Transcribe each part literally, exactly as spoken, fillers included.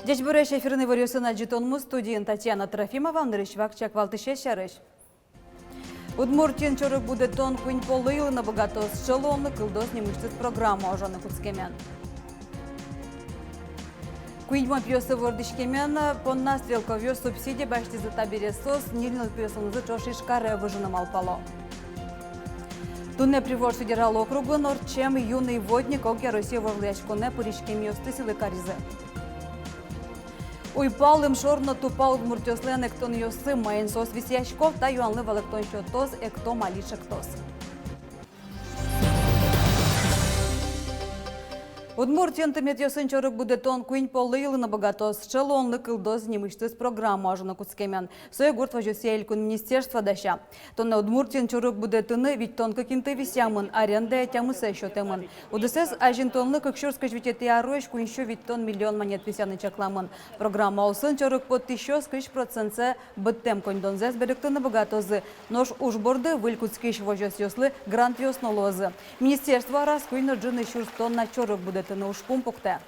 Ӟечбуресь! Эфирын иворъёсын адӟытонмы, студиын Татьяна Трофимова. Нырысь вакчияк валтӥсез сярысь. Удмуртиын чорыг будэтон куинь поллы йылыны быгатоз. Сыӵе луонлык кылдоз нимысьтыз программа ужаны кутскемен. Куинь-куиньмо пиосы вордӥськемен понна стрелковъёс субсидия басьтӥзы. Табере соос ньыль нылпиосынызы ӵош Ижкаре выжыны малпало. Туннэ Приволжск федерал округын ортчем «Юный водник» огъя Россия вожвылъяськонэ пыриськемъёсты сӥлы каризы. Уйпал, ымшор но тупа удмуртъёслэн эктонъёссы, маин соос висъясько? Та юанлы валэктон сётоз «Экто, али ӵектос». Удмуртиын тыметъёсын чорыг будэтон куинь поллы йылыны быгатоз. Сыӵе луонлык кылдоз нимысьтыз программа ужаны кутскемен. Сое гурт возёсъя элькун министерство дася. Туннэ Удмуртиын чорыг будэтыны витьтон кык инты висъямын, арендае тямысэз сётэмын. Удысэз азинтонлы кык сюрс кызь витетӥ арозь куинь сю витьтон миллион манет висъяны чакламын. Программа улсын чорыг поттӥсьёс кызь процентсэ быдтэм коньдонзэс берыктыны быгатозы. Нош уж борды выль кутскись возёсъёслы грантъёс но луозы. Министерство араз куинь но ӝыны сюрс тонна чорыг будэтыны ужпум пуктэ.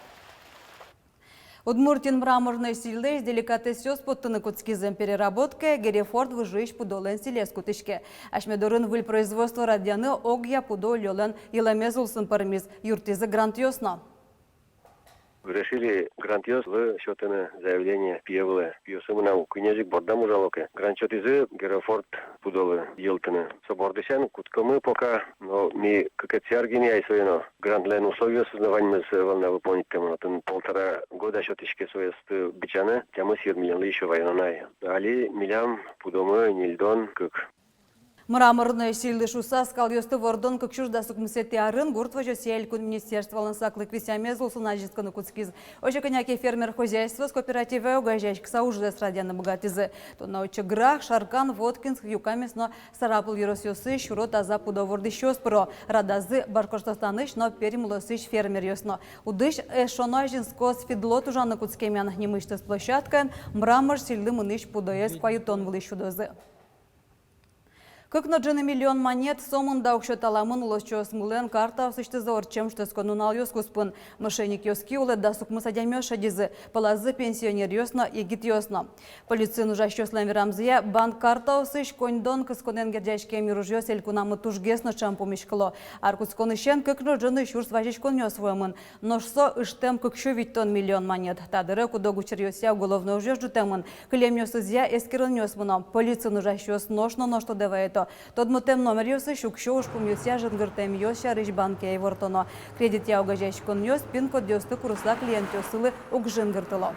Удмуртиын мраморной сӥльлэсь деликатесъёс поттыны кутскизы. Переработкае Герефорд выжыысь пудолэн сӥлез кутӥське. Асьме дорын выль производство радъяны огъя пудо уллёлэн йылэмез улсын пӧрмиз. Юрттӥзы грантъёс но. Решили грантъёслы сётыны заявление пие вылэ. Пиосы мынам куинез ик, бордам ужало ке. Грант сётӥзы Герефорд пудолы йылтыны. Со бордысен кутскомы пока, но ми кыкетӥ ар гинэ ай сое но. Грантлэн условиосыз но ваньмыз вал на выполнить каремын. Отын полтора года сётӥське соосты бичаны, тямыс йыр миллионлы ещё вайоно на ай. Али милям пудомы ньыльдон кык. Мраморной сӥльлы шуыса скалъёсты вордон кык сюрс дас укмысэтӥ арын гурт возёсъя элькун министерстволэн саклык висъямез улсын азинскыны кутскиз. Озьы кӧня ке фермер хозяйствоос кооперативе огазеяськыса ужзэс радъяны быгатӥзы. Туннэ отчы Грах, Шаркан, Воткинск, Юкаменск но Сарапул ёросъёсысь шуро таза пудо вордӥсьёс пыро. Радазы Башкортостанысь но Пермь улосысь фермеръёс но. Удысь эшшо но азинскоз фидлот ужаны кутскемен. Нимысьтыз площадкаын мрамор сӥльлы мынӥсь пудоез куаютон вылысь сюдозы. Кык но ӝыны миллион манет сомында уксё таламын улосчиосмылэн картаосысьтызы ортчем шутэтскон нуналъёс куспын. Мошенникъёс ки улэ дас укмыс адямиос шедизы, пӧлазы пенсионеръёс но, егитъёс но. Полициын ужасьёслэн верамзыя, банк картаосысь коньдон кысконэн герӟаськем йыружъёс элькунамы тужгес но ӵем пумиськыло. Ар кутсконысен кык но ӝыны сюрс вазиськонъёс вуэмын. Нош со ыштэм кык сю витьтон миллион манет. Та дыре куд-ог учыръёсъя уголовной ужъёс ӝутэмын. Кылемъёсызъя эскеронъёс мыно. Полициын ужасьёс нош но нош тодэ вайыто. Тодмотэм номеръёсысь уксё ужпумъёсъя жингыртэмъёс сярысь банке ивортоно. Кредитъя огазеяськонъёс пин-кодъёсты курыса клиентъёссылы уг жингыртыло.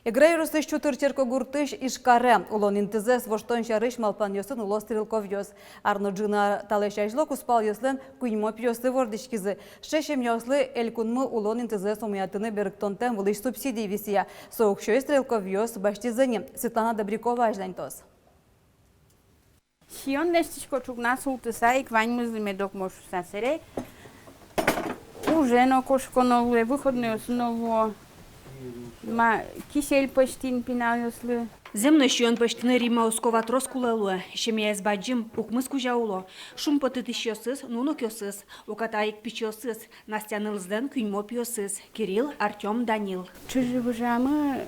Эгра ёросысь Чутыр черкогуртысь Ижкаре улон интызэс воштон сярысь малпанъёсын уло стрелковъёс. Ар но ӝыны талэсь азьло кузпалъёслэн куиньмо пиосы вордӥськизы. Сыӵе семьяослы элькунмы улон интызэс умоятыны берыктонтэм вылысь субсидия висъя. Со уксёез стрелковъёс басьтӥзы ни. Светлана Добрякова азьланьтоз. Сиён лэсьтӥсько ӵукна султыса ик, ваньмызлы медок мо шуса. Сэре уже но кошконо луэ, выходнойёсы но луо. Ма, кисель пӧзьтӥ ини пиналъёслы. Зэмной сиён пӧзьтыны Римма Ускова трос кулэ луэ. Семьяез бадӟым, укмыс кузя уло. Шумпотытӥсьёсыз, нунокъёсыз, уката ик пичиосыз, Настя нылызлэн куиньмо пиосыз: Кирилл, Артём, Данил. Чыжы-выжыямы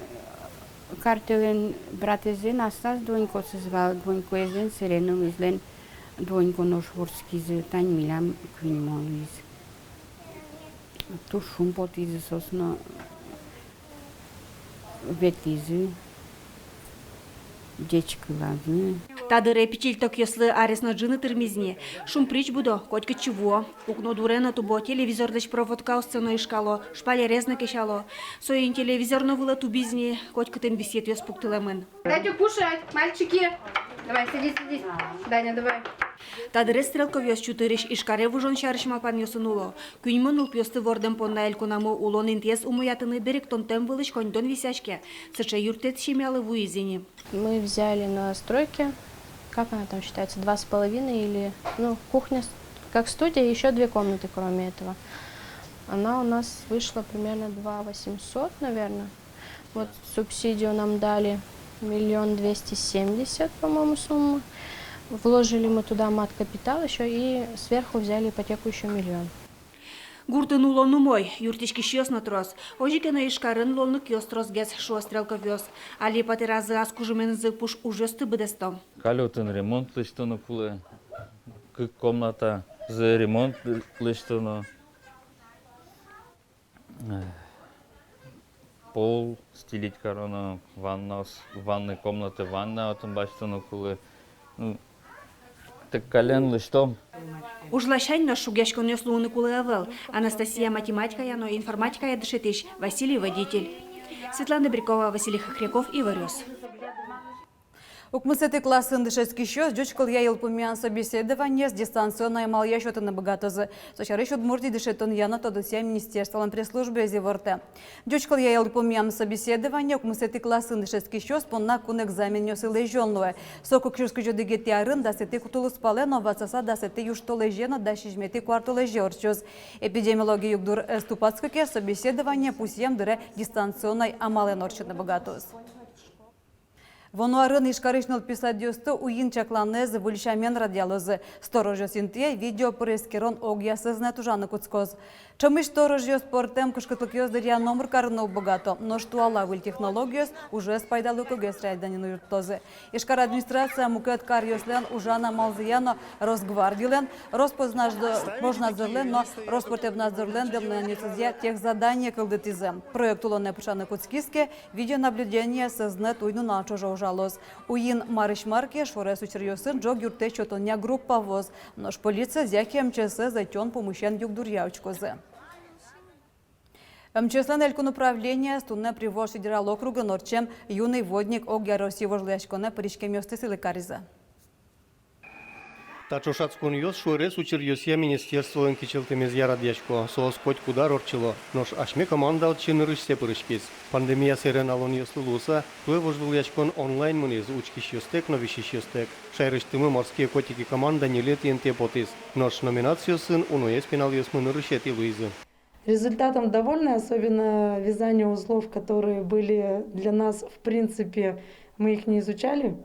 Картэлэн братэзлэн аслаз донькаосыз вал, донькаезлэн, сэре нылызлэн донька нош вордскизы, тань милям куиньмо луиз. Туж шумпотӥзы соос но, ветлӥзы ӟечкыланы. Та дыре пичильтӧкъёслы арес но ӝыны тырмиз ни. Шумприч будо, котькытчы вуо. Укно дуре но тубо телевизорлэсь проводкаосты но ишкало, шпалерез но кесяло. Соин телевизор но вылэ тубиз ни, котькытын висъетъёс пуктылэмын. Дайте кушать, мальчики. Давай, садись, садись. Даня, давай. Та дыре стрелковъёс Чутырысь Ижкаре выжон сярысь малпанъёсын уло. Куиньмо нылпиосты вордэм понна элькунамы улон интыез умоятыны берыктонтэм вылысь коньдон висъяське. Сыӵе юрттэт семьялы вуиз ини. Мы взяли на стройке, как она там считается, два с половиной или, ну, кухня с-, как студия, ещё две комнаты, кроме этого. Она у нас вышла примерно два восемьсот, наверное. Вот субсидию нам дали миллион двести семьдесят, по-моему, сумма. Вложили мы туда мат-капитал ещё и сверху взяли ипотеку ещё миллион. Гуртын улон умой, юрттӥськисьёс но трос. Озьы ке но Ижкарын луонлыкъёс тросгес, шуо Стрелковъёс. Али патеразы ас кужыменызы пуш ужъёсты быдэсто. Калютын ремонт лэсьтоно кулэ, кык комнатазы ремонт лэсьтоно. Э, пол стелить кароно, ваннаос, ванной комната, ванна отын басьтоно кулэ. Ну, тэк каллен лэсьтом. Уж ласянь но шугъяськонъёс луыны кулэ ӧвӧл. Анастасия математикая но информатикая дышетӥсь, Василий водитель. Светлана Добрякова, Василий Хохряков, Иворъёс. Укмысэтӥ классын дышетскисьёс ӟуч кылъя йылпумъям собеседованиез дистанционной амалъя сётыны быгатозы. Со сярысь Удмуртиысь дышетонъя но тодосъя министерстволэн пресс-службаез ивортэ. Ӟуч кылъя йылпумъям собеседование укмысэтӥ классын дышетскисьёс понна кун экзаменъёсы лэзён луэ. Со кык сюрс кызь одӥгетӥ арын дасэтӥ тулыспалэ но, ватсаса дасэтӥ южтолэзе но дас сизьыметӥ куартолэзе ортчоз. Эпидемиологи югдур ӧз тупатскы ке, собеседование пусъем дыре дистанционной амалэн ортчыны быгатоз. Вуоно арын Ижкарысь нылпи садъёсты уйин чакланэз выль сямен радъялозы. Сторожъёс интые видео пыр эскерон огъя сӧзнэт ужаны кутскоз. Ӵемысь сторожъёс пӧртэм кышкытлыкъёс дыръя номыр карыны уг быгато, нош туала выль технологиос ужез пайдалыкогес радъяны юрттозы. Ижкар администрация мукет каръёслэн ужан амалзыя но Росгвардилэн, Роспознадзо-, пожнадзорлэн но Роспотребнадзорлэн дэмланъёсызъя техзадание кылдытӥзы. Проект улонэ пыӵаны кутскиз ке, видеонаблюдение сӧзнэт уй-нунал ӵоже ужалоз. Уйин марысь мар ке, шуэрес учыръёсын ӝог юрттэт сётонъя группа вуоз. Нош полициез яке МЧСэз ӧтён пумысен югдуръя учкозы. МЧСлэн элькун управлениез туннэ Приволжск федерал округын ортчем «Юный водник» огъя Россия вожвылъяськонэ пыриськемъёсты сӥлы каризы. Та ӵошатсконъёс шуэрес учыръёсъя министерстволэн кичӧлтэмезъя радъясько, соос котькуд ар ортчыло, нош асьме команда отчы нырысьсэ пыриськиз. Пандемия сэрен алонъёслы луыса, туэ вожвылъяськон онлайн мынӥз, учкисьёстэк но висисьёстэк. Шаерысьтымы «Морские котики» команда ньылетӥ интые потӥз, нош номинациосын уноез пиналъёсмы нырысетӥ луизы. Результатом довольны, особенно вязание узлов, которые были для нас, в принципе, мы их не изучали,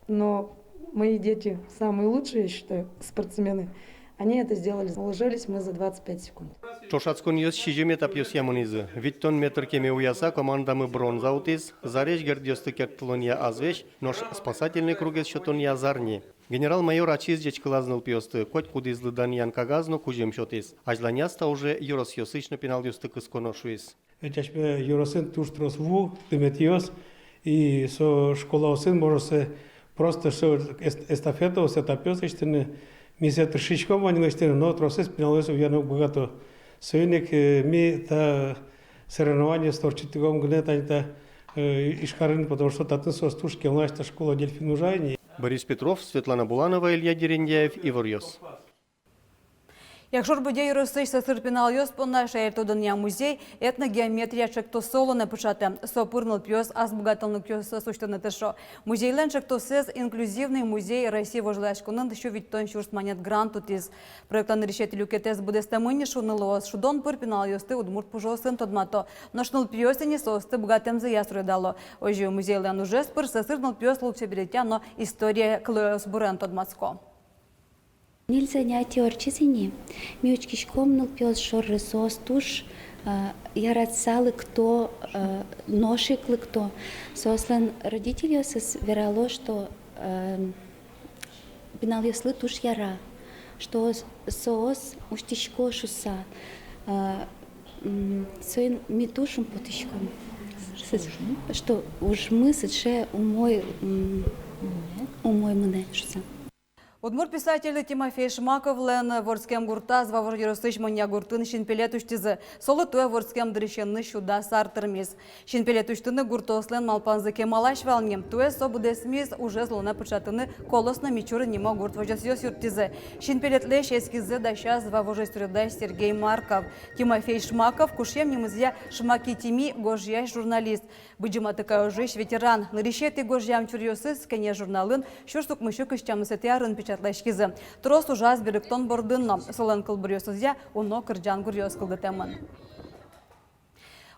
но мои дети самые лучшие, я считаю, спортсмены. Они это сделали. Уложились мы за двадцать пять секунд. Ӵошатсконъёс сизьым этапъёсъя мынӥзы. Витьтон метр кеме уяса, командамы бронза утӥз, зарезь гердъёсты керттылонъя азвесь, нош спасательный кругез сётонъя зарни. Генерал-майор ачиз ӟечкылаз нылпиосты, котькудӥзлы данъян кагаз но кузьым сётӥз. Азьланяз та уже ёросъёсысь но пиналъёсты кысконо, шуиз. Ведь асьме ёросын туж трос ву, тыметъёс, и со школаосын можно сое просто со эс-, эстафетаос, этапъёс лэсьтыны. Ми сое тыршиськом вань лэсьтыны, но тросэз пиналъёс уяны уг быгато. Соин ик, э, ми та соревнованиосты ортчытӥськом гинэ тани та, э, Ижкарын, потому что татын соос туж кемалась, та школа «Дельфин» ужа ини. Борис Петров, Светлана Буланова, Илья Дерендяев, Иворъёс. Якшур-Бӧдья ёросысь сӧсыр пиналъёс понна шаертодонъя музей этногеометрия ӵектосо улонэ пыӵатэ. Со пыр нылпиос ас быгатонлыкъёссэс усьтыны тыршо. Музейлэн ӵектосэз «Инклюзивный музей России» вожвылъяськонын сю витьтон сюрс манет грант утӥз. Проектлэн нырысетӥ люкетэз быдэстэмын ини, шуыны луоз. Шудон пыр пиналъёсты удмурт пужыосын тодмато. Нош нылпиос ини соосты быгатэмзыя суредало. Озьы музейлэн ужез пыр сӧсыр нылпиос лулчеберетъя но история кылъёс бырен тодматско. Ньыль занятие ортчиз ини. Ми учкиськом нылпиос шоры, соос туж, э, яратыса лыкто, э, нош ик лыкто. Соослэн родительёсыз верало, что, э, пиналъёслы туж яра, что с-, соос усьтӥсько шуыса, э, м, соин ми туж шумпотӥськом, что ужмы сыӵе умой, м, умой мынэ шуыса. Удмурт писатель Тимофей Шмаковлэн вордскем гуртаз Вавож ёросысь Монья гуртын синпелет усьтӥзы. Солы туэ вордскем дырысеныз сю дас ар тырмиз. Синпелет усьтыны гуртоослэн малпанзы кемалась вал ни. Туэ со быдэсмиз, ужез улонэ пыӵатыны «Колос» но «Мичурин» нимо гурт возёсъёс юрттӥзы. Синпелетлэсь эскиззэ дасяз Вавожысь суредась Сергей Марков. Тимофей Шмаков кушъем нимызъя «Шмаки Тими» гожъясь журналист. Быдӟым Атыкай ожысь ветеран. Нырысетӥ гожъям чуръёсыз «Кенеш» журналын сюрс укмыссю кызь тямысэтӥ арын печатланэ. дышетлэськизы. Трос ужаз берыктон бордын но, солэн кылбуръёсызъя уно кырӟан гуръёс кылдытэмын.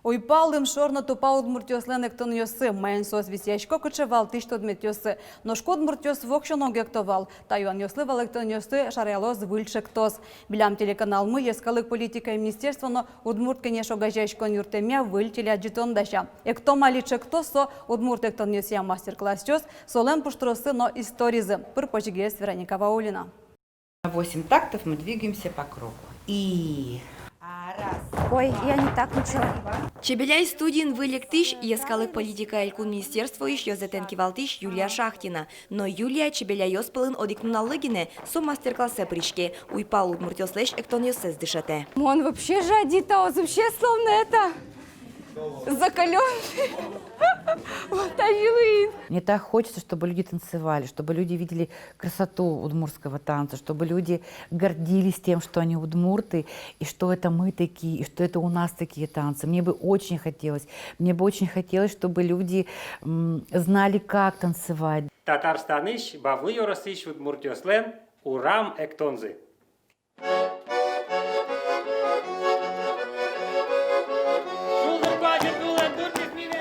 Уйпал, Лымшор но Тупал удмуртъёслэн эктонъёссы, маин соос висъясько, кыӵе валтӥсь тодметъёссы. Нош ку удмуртъёс воксё но уг экто вал, та юанъёслы валэктонъёсты шараялоз выль ӵектос. Милям телеканалмы йӧскалык политикая министерство но Удмурт Кенеш огазеяськон юртэмъя выль телеадӟытон дася. «Эктом али» ӵектос — со удмурт эктонъёсъя мастер-классъёс, солэн пуштроссы но историзы. Пыр позьыгес Вероника Ваулина. Восемь тактов мы двигаемся по кругу. И а, раз. Ой, я не так начала. Чебеляй студиын выль эктӥсь, йӧскалык политикая элькун министерствоысь ёзэтэн кивалтӥсь Юлия Шахтина. Но Юлия Чебеляйёс пӧлын одӥг нуналлы гинэ, со мастер-классэ пыриське, уйпал удмуртъёслэсь эктонъёссэс дышетэ. Мон вообще жади, та вообще словно это закалённый. Вот, а Юлия. Мне так хочется, чтобы люди танцевали, чтобы люди видели красоту удмуртского танца, чтобы люди гордились тем, что они удмурты, и что это мы такие, и что это у нас такие танцы. Мне бы очень хотелось, мне бы очень хотелось, чтобы люди, м, знали, как танцевать. Татарстанысь Бавлы ёросысь удмуртъёслэн урам эктонзы.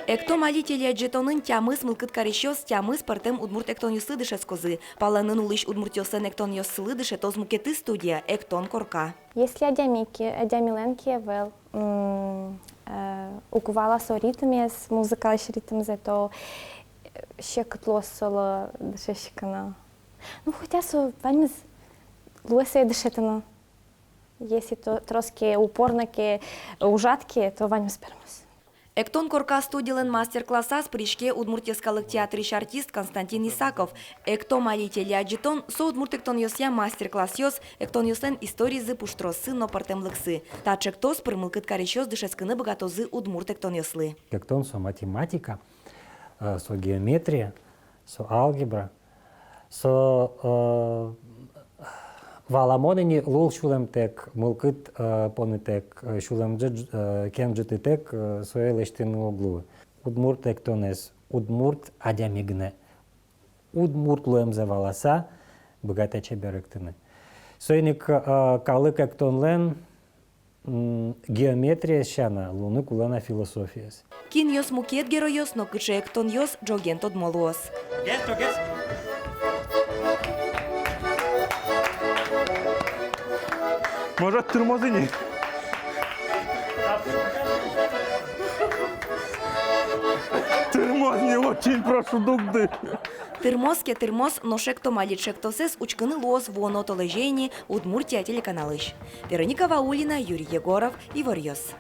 «Эктом али» телеадӟытонын тямыс мылкыд карисьёс тямыс пӧртэм удмурт эктонъёслы дышетскозы. Палэнын улӥсь удмуртъёслэн эктонъёссылы дышетоз мукетыз студия — «Эктон корка». Если адями ке, адямилэн ке ӧвӧл, м, э, уг вала со ритмез, музыкалэсь ритмзэ, то, э, секыт луоз солы дышетскыны. Ну, хотя со ваньмыз луэ сое дышетыны. Если то, трос ке упорно ке ужад ке, то ваньмыз пӧрмоз. «Эктон корка» студилэн мастер-классаз пыриське Удмурт йӧскалык театрысь артист Константин Исаков. «Эктом али» телеадӟытон — со удмурт эктонъёсъя мастер-классъёс, эктонъёслэн историзы, пуштроссы но пӧртэмлыксы. Та ӵектос пыр мылкыд карисьёс дышетскыны быгатозы удмурт эктонъёслы. Эктон — со математика, э, со геометрия, со алгебра, со, э, валамон ини, лул сюлэмтэк, мылкыд, э, понытэк, э, сюлэмзэ, э, кенжытытэк, э, сое лэсьтыны уг луы. Удмурт эктонэз удмурт адями гинэ удмурт луэмзэ валаса быгатэ чебер эктыны. Соин ик, э, калык эктонлэн, м, геометриез сяна луыны кулэ на философиез. Кинъёс мукет геройёс но кыӵе эктонъёс — ӝоген тодмо луоз. Может, тырмоз ини? Тырмоз ини, очень прошу, дугды. Тырмоз ке, тырмоз, нош «Эктом али» ӵектосэз учкыны луоз вуоно толэзе ини «Удмуртия» телеканалысь. Вероника Ваулина, Юрий Егоров, «Иворъёс».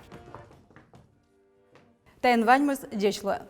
Таин ваньмыз. Ӟеч луэ.